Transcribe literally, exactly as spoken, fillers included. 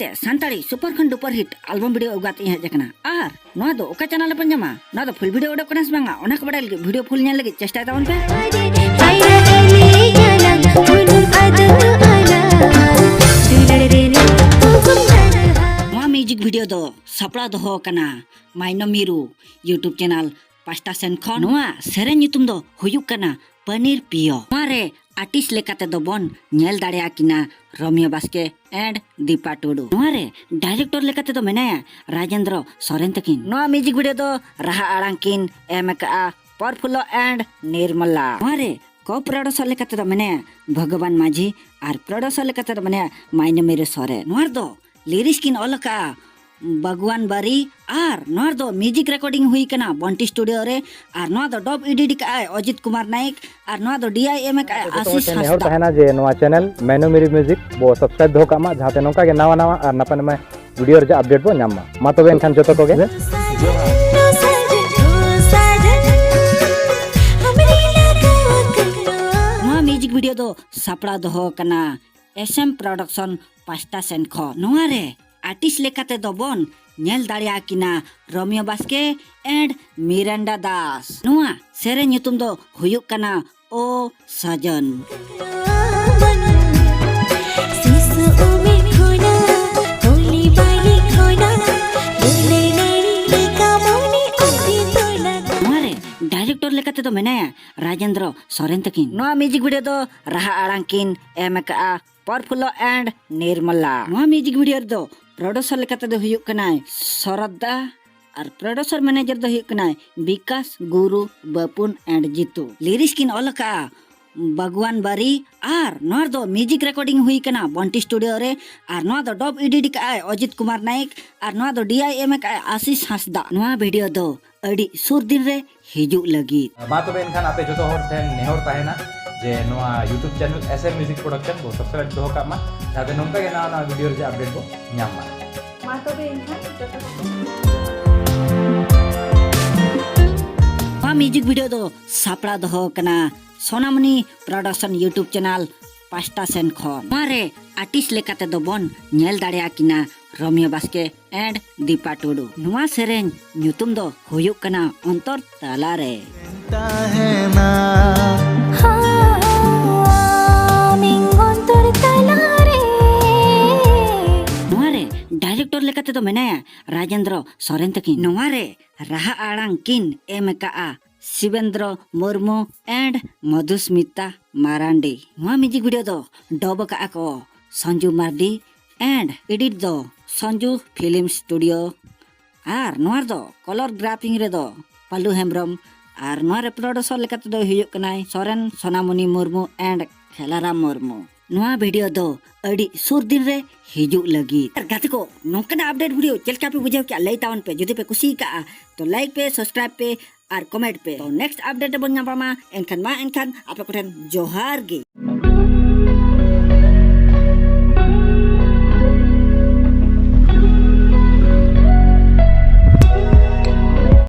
ᱛᱮ ᱥᱟᱱᱛᱟᱲᱤ ᱥᱩᱯᱟᱨ ᱠᱷᱚᱱ duper hit ᱟᱞᱵᱟᱢ video ᱟᱹᱜᱩ ᱠᱟᱛᱮ ᱤᱧ ᱦᱮᱡ ᱟᱠᱟᱱᱟ᱾ ᱟᱨ ᱱᱚᱣᱟ ᱫᱚ ᱚᱠᱟ ᱪᱮᱱᱮᱞ ᱨᱮᱯᱮ ᱧᱟᱢᱟ, ᱱᱚᱣᱟ ᱫᱚ ᱯᱷᱩᱞ ᱵᱷᱤᱰᱤᱭᱳ ᱩᱰᱩᱠ ᱠᱟᱱᱟ ᱥᱮ ᱵᱟᱝᱟ, ᱚᱱᱟ ᱠᱚ ᱵᱟᱰᱟᱭ ᱞᱟᱹᱜᱤᱫ ᱵᱷᱤᱰᱤᱭᱳ ᱯᱷᱩᱞ ᱧᱮᱞ ᱞᱟᱹᱜᱤᱫ ᱪᱮᱥᱴᱟᱭ ᱛᱟᱵᱚᱱ ᱯᱮ᱾ ᱱᱚᱣᱟ ᱢᱤᱭᱩᱡᱤᱠ ᱵᱷᱤᱰᱤᱭᱳ ᱫᱚ ᱥᱟᱯᱲᱟᱣ ᱫᱚᱦᱚ ᱠᱟᱱᱟ ᱢᱟᱭᱱᱚ ᱢᱤᱨᱩ YouTube ᱪᱮᱱᱮᱞ ᱯᱟᱥᱴᱟ ᱥᱮᱱ ᱠᱷᱚᱱ᱾ ᱱᱚᱣᱟ ᱥᱮᱨᱮᱧ ᱧᱩᱛᱩᱢ ᱫᱚ ᱦᱩᱭᱩᱜ ᱠᱟᱱᱟ ᱯᱟᱱᱤᱨ ᱯᱤᱭᱳ᱾ ᱱᱚᱣᱟ ᱨᱮ ᱟᱨᱴᱤᱥᱴ ᱞᱮᱠᱟᱛᱮ ᱫᱚ ᱵᱚᱱ ᱧᱮᱞ ᱫᱟᱲᱮᱭᱟᱠᱤᱱᱟ ᱨᱚᱢᱤᱭᱚ ᱵᱟᱥᱠᱮ and ᱫᱤᱯᱟ ᱴᱩᱰᱩ᱾ ᱱᱚᱣᱟ ᱨᱮ ᱰᱟᱭᱨᱮᱠᱴᱚᱨ ᱞᱮᱠᱟᱛᱮ ᱫᱚ ᱢᱮᱱᱟᱭᱟ ᱨᱟᱡᱮᱱᱫᱨᱚ ᱥᱚᱨᱮᱱ ᱛᱟᱹᱠᱤᱱ᱾ ᱱᱚᱣᱟ ᱢᱤᱭᱩᱡᱤᱠ ᱵᱷᱤᱰᱤᱭᱳ ᱫᱚ ᱨᱟᱦᱟ ᱟᱲᱟᱝ ᱠᱤᱱ ᱮᱢ ᱟᱠᱟᱫᱼᱟ ᱯᱨᱚᱯᱷᱩᱞᱞᱚ and ᱱᱤᱨᱢᱚᱞᱟ᱾ ᱱᱚᱣᱟ ᱨᱮ ᱠᱳ ᱯᱨᱚᱰᱩᱥᱚᱨ ᱞᱮᱠᱟᱛᱮ ᱫᱚ ᱢᱮᱱᱟᱭᱟ ᱵᱷᱚᱜᱚᱵᱟᱱ ᱢᱟᱹᱡᱷᱤ ᱟᱨ ᱯᱨᱚᱰᱩᱥᱚᱨ ᱞᱮᱠᱟᱛᱮ ᱫᱚ ᱢᱮᱱᱟᱭᱟ ᱢᱟᱭᱱᱚ ᱢᱤᱨᱩ ᱥᱚᱨᱮᱱ᱾ ᱱᱚᱣᱟ ᱨᱮᱫᱚ ᱞᱤᱨᱤᱠᱥ ᱠᱤᱱ ᱚᱞ ᱟᱠᱟᱫᱼᱟ ᱵᱟᱜᱽᱣᱟᱱ ᱵᱟᱨᱤ ᱟᱨ ᱱᱚᱣᱟ ᱨᱮᱫᱚ ᱢᱤᱭᱩᱡᱤᱠ ᱨᱮᱠᱚᱨᱰᱤᱝ ᱦᱩᱭ ᱟᱠᱟᱱᱟ ᱵᱚᱱᱴᱤ ᱥᱴᱩᱰᱤᱭᱳ ᱨᱮ᱾ ᱟᱨ ᱱᱚᱣᱟ ᱫᱚ ᱰᱚᱵ ᱮᱰᱤᱴ ᱟᱠᱟᱫᱼᱟᱭ ᱚᱡᱤᱛ ᱠᱩᱢᱟᱨ ᱱᱟᱭᱮᱠ ᱟᱨ ᱱᱚᱣᱟ ᱫᱚ ᱰᱤ ᱟᱭ ᱮᱢ ᱟᱠᱟᱫᱼᱟᱭ ᱡᱚᱛᱚ ᱦᱚᱲ ᱟᱥᱤᱥ ᱴᱷᱮᱱ ᱱᱮᱦᱚᱨ ᱦᱟᱸᱥᱫᱟ᱾ ᱛᱟᱦᱮᱱᱟ ᱡᱮ ᱱᱚᱣᱟ ᱪᱮᱱᱮᱞ ᱢᱮᱱᱩ ᱢᱤᱨᱤ ᱢᱤᱭᱩᱡᱤᱠ ᱵᱚ ᱥᱟᱵᱥᱠᱨᱟᱭᱤᱵ ᱫᱚᱦᱚ ᱠᱟᱜ ᱢᱟ, ᱡᱟᱦᱟᱸᱛᱮ ᱱᱚᱝᱠᱟ ᱜᱮ ᱱᱟᱣᱟ ᱱᱟᱣᱟ ᱟᱨ ᱱᱟᱯᱟᱭ ᱱᱟᱯᱟᱭ ᱵᱷᱤᱰᱤᱭᱳ ᱨᱮᱭᱟᱜ ᱟᱯᱰᱮᱴ ᱵᱚ ᱧᱟᱢ ᱢᱟ᱾ ᱢᱟ ᱛᱚᱵᱮ ᱮᱱᱠᱷᱟᱱ ᱡᱚᱛᱚ ᱠᱚᱜᱮ ᱱᱚᱣᱟ ᱢᱤᱭᱩᱡᱤᱠ ᱵᱷᱤᱰᱤᱭᱳ ᱫᱚ ᱥᱟᱯᱲᱟᱣ ᱫᱚᱦᱚ ᱠᱟᱱᱟ ᱮᱥ ᱮᱢ ᱯᱨᱚᱰᱟᱠᱥᱚᱱ ᱯᱟᱥᱴᱟ ᱥᱮᱱ ᱠᱷᱚᱱ᱾ ᱱᱚᱣᱟ ᱨᱮ ᱟᱨᱴᱤᱥᱴ ᱞᱮᱠᱟᱛᱮ ᱫᱚ ᱵᱚᱱ ᱧᱮᱞ ᱫᱟᱲᱮᱭᱟᱠᱤᱱᱟ ᱨᱚᱢᱤᱭᱚ ᱵᱟᱥᱠᱮ and ᱢᱤᱨᱟᱱᱰᱟ ᱫᱟᱥ᱾ ᱱᱚᱣᱟ ᱥᱮᱨᱮᱧ ᱧᱩᱛᱩᱢ ᱫᱚ ᱦᱩᱭᱩᱜ ᱠᱟᱱᱟ ᱳ ᱥᱟᱡᱚᱱ᱾ ᱱᱚᱣᱟ ᱨᱮ ᱰᱟᱭᱨᱮᱠᱴᱚᱨ ᱞᱮᱠᱟᱛᱮ ᱫᱚ ᱢᱮᱱᱟᱭᱟ ᱨᱟᱡᱮᱱᱫᱨᱚ ᱥᱚᱨᱮᱱ ᱛᱟᱹᱠᱤᱱ᱾ ᱱᱚᱣᱟ ᱢᱤᱭᱩᱡᱤᱠ ᱵᱷᱤᱰᱤᱭᱳ ᱫᱚ ᱨᱟᱦᱟ ᱟᱲᱟᱝ ᱠᱤᱱ ᱮᱢ ᱟᱠᱟᱫᱼᱟ ᱯᱨᱚᱯᱷᱩᱞᱞᱚ and ᱱᱤᱨᱢᱚᱞᱟ᱾ ᱱᱚᱣᱟ ᱢᱤᱭᱩᱡᱤᱠ ᱵᱷᱤᱰᱤᱭᱳ ᱨᱮᱫᱚ ᱯᱨᱚᱰᱩᱥᱚᱨ ᱞᱮᱠᱟᱛᱮ ᱫᱚ ᱦᱩᱭᱩᱜ ᱠᱟᱱᱟᱭ ᱥᱚᱨᱚᱛ ᱫᱟ ᱟᱨ ᱯᱨᱚᱰᱩᱥᱚᱨ ᱢᱮᱱᱮᱡᱟᱨ ᱫᱚ ᱦᱩᱭᱩᱜ ᱠᱟᱱᱟᱭ ᱵᱤᱠᱟᱥ, ᱜᱩᱨᱩ, ᱵᱟᱯᱩᱱ and ᱡᱤᱛᱩ᱾ ᱞᱤᱨᱤᱠᱥ ᱠᱤᱱ ᱚᱞ ᱟᱠᱟᱫᱼᱟ ᱵᱟᱜᱽᱣᱟᱱ ᱵᱟᱨᱤ ᱟᱨ ᱱᱚᱣᱟ ᱨᱮᱫᱚ ᱢᱤᱭᱩᱡᱤᱠ ᱨᱮᱠᱚᱨᱰᱤᱝ ᱦᱩᱭ ᱟᱠᱟᱱᱟ ᱵᱚᱱᱴᱤ ᱥᱴᱩᱰᱤᱭᱳ ᱨᱮ᱾ ᱟᱨ ᱱᱚᱣᱟ ᱫᱚ ᱰᱚᱵ ᱮᱰᱤᱴ ᱟᱠᱟᱫᱼᱟᱭ ᱚᱡᱤᱛ ᱠᱩᱢᱟᱨ ᱱᱟᱭᱮᱠ ᱟᱨ ᱱᱚᱣᱟ ᱫᱚ ᱰᱤ ᱟᱭ ᱮᱢ ᱟᱠᱟᱫᱼᱟᱭ ᱟᱥᱤᱥ ᱦᱟᱸᱥᱫᱟ᱾ ᱱᱚᱣᱟ ᱵᱷᱤᱰᱤᱭᱳ ᱫᱚ ᱟᱹᱰᱤ ᱥᱩᱨ ᱫᱤᱱ ᱨᱮ ᱦᱤᱡᱩᱜ ᱞᱟᱹᱜᱤᱫ᱾ ᱢᱟ ᱛᱚᱵᱮ ᱮᱱᱠᱷᱟᱱ ᱟᱯᱮ ᱡᱚᱛᱚ ᱦᱚᱲ ᱴᱷᱮᱱ ᱱᱮᱦᱚᱨ ᱛᱟᱦᱮᱱᱟ ᱡᱮ ᱱᱚᱣᱟ YouTube channel S M music production ᱵᱚ ᱥᱟᱵᱥᱠᱨᱟᱭᱤᱵ ᱫᱚᱦᱚ ᱠᱟᱜ ᱢᱟ, ᱡᱟᱛᱮ ᱱᱚᱝᱠᱟ ᱜᱮ ᱱᱟᱣᱟ ᱱᱟᱣᱟ ᱵᱷᱤᱰᱤᱭᱳ ᱨᱮᱭᱟᱜ ᱟᱯᱰᱮᱴ ᱵᱚ ᱧᱟᱢ ᱢᱟ᱾ ᱢᱟ ᱛᱚᱵᱮ ᱮᱱᱠᱷᱟᱱ ᱡᱚᱛᱚ ᱦᱚᱲ᱾ ᱱᱚᱣᱟ ᱢᱤᱭᱩᱡᱤᱠ ᱵᱷᱤᱰᱤᱭᱳ ᱫᱚ ᱥᱟᱯᱲᱟᱣ ᱫᱚᱦᱚ ᱠᱟᱱᱟ ᱥᱳᱱᱟᱢᱚᱱᱤ ᱯᱨᱚᱰᱟᱠᱥᱚᱱ YouTube ᱪᱮᱱᱮᱞ ᱯᱟᱥᱴᱟ ᱥᱮᱱ ᱠᱷᱚᱱ᱾ ᱱᱚᱣᱟ ᱨᱮ ᱟᱨᱴᱤᱥᱴ ᱞᱮᱠᱟ ᱛᱮᱫᱚ ᱵᱚᱱ ᱧᱮᱞ ᱫᱟᱲᱮᱭᱟᱠᱤᱱᱟ ᱨᱚᱢᱤᱭᱚ ᱵᱟᱥᱠᱮ and ᱫᱤᱯᱟ ᱴᱩᱰᱩ᱾ ᱱᱚᱣᱟ ᱥᱮᱨᱮᱧ ᱧᱩᱛᱩᱢ ᱫᱚ ᱦᱩᱭᱩᱜ ᱠᱟᱱᱟ ᱚᱱᱛᱚᱨ ᱛᱟᱞᱟᱨᱮ᱾ ᱛᱟᱦᱮᱱᱟ᱾ ᱟᱢᱤᱧ ᱚᱱᱛᱚᱨ ᱛᱟᱞᱟᱨᱮ᱾ ᱱᱚᱣᱟ ᱨᱮ ᱰᱟᱭᱨᱮᱠᱴᱚᱨ ᱞᱮᱠᱟ ᱛᱮᱫᱚ ᱢᱮᱱᱟᱭᱟ ᱨᱟᱡᱮᱱᱫᱨᱚ ᱥᱚᱨᱮᱱ ᱛᱟᱹᱠᱤᱱ᱾ ᱱᱚᱣᱟ ᱨᱮ ᱨᱟᱦᱟ ᱟᱲᱟᱝ ᱠᱤᱱ ᱮᱢ ᱟᱠᱟᱫᱼᱟ ᱥᱤᱵᱮᱱᱫᱨᱚ ᱢᱩᱨᱢᱩ and ᱢᱚᱫᱷᱩᱥᱢᱤᱛᱟ ᱢᱟᱨᱟᱱᱰᱤ᱾ ᱱᱚᱣᱟ ᱢᱤᱭᱩᱡᱤᱠ ᱵᱷᱤᱰᱤᱭᱳ ᱫᱚ ᱰᱚᱵ ᱟᱠᱟᱫᱼᱟ ᱠᱚ ᱥᱚᱧᱡᱩ ᱢᱟᱨᱰᱤ and ᱮᱰᱤᱴ ᱫᱚ ᱥᱚᱧᱡᱩ ᱯᱷᱤᱞᱢ ᱥᱴᱩᱰᱤᱭᱳ᱾ ᱟᱨ ᱱᱚᱣᱟ ᱨᱮᱫᱚ ᱠᱚᱞᱚᱨ ᱜᱨᱟᱯᱷᱤᱝ ᱨᱮᱫᱚ ᱯᱟᱞᱩ ᱦᱮᱢᱵᱨᱚᱢ᱾ ᱟᱨ ᱱᱚᱣᱟ ᱨᱮ ᱯᱨᱚᱰᱩᱥᱚᱨ ᱞᱮᱠᱟ ᱛᱮᱫᱚ ᱦᱩᱭᱩᱜ ᱠᱟᱱᱟᱭ ᱥᱚᱨᱮᱱ ᱥᱳᱱᱟᱢᱩᱱᱤ ᱢᱩᱨᱢᱩ and ᱠᱷᱮᱞᱟᱨᱟᱢ ᱢᱩᱨᱢᱩ᱾ ᱱᱚᱣᱟ ᱵᱷᱤᱰᱤᱭᱳ ᱫᱚ ᱟᱹᱰᱤ ᱥᱩᱨ ᱫᱤᱱ ᱨᱮ ᱦᱤᱡᱩᱜ ᱞᱟᱹᱜᱤᱫ᱾ ᱟᱨ ᱜᱟᱛᱮ ᱠᱚ, ᱱᱚᱝᱠᱟᱱᱟᱜ ᱟᱯᱰᱮᱴ ᱵᱷᱤᱰᱤᱭᱳ ᱪᱮᱫ ᱞᱮᱠᱟ ᱯᱮ ᱵᱩᱡᱷᱟᱹᱣ ᱠᱮᱜᱼᱟ, ᱞᱟᱹᱭ ᱛᱟᱵᱚᱱ ᱯᱮ᱾ ᱡᱩᱫᱤ ᱯᱮ ᱠᱩᱥᱤ ᱠᱟᱜᱼᱟ ᱛᱚ ᱞᱟᱭᱤᱠ ᱯᱮ, ᱥᱟᱵᱥᱠᱨᱟᱭᱤᱵ ᱯᱮ ᱟᱨ ᱠᱚᱢᱮᱱᱴ ᱯᱮ᱾ ᱛᱚ ᱱᱮᱠᱥᱴ ᱟᱯᱰᱮᱴ ᱨᱮᱵᱚᱱ ᱧᱟᱯᱟᱢᱟ᱾ ᱮᱱᱠᱷᱟᱱ ᱢᱟ, ᱮᱱᱠᱷᱟᱱ ᱟᱯᱮ ᱠᱚᱴᱷᱮᱱ ᱡᱚᱦᱟᱨ ᱜᱮ᱾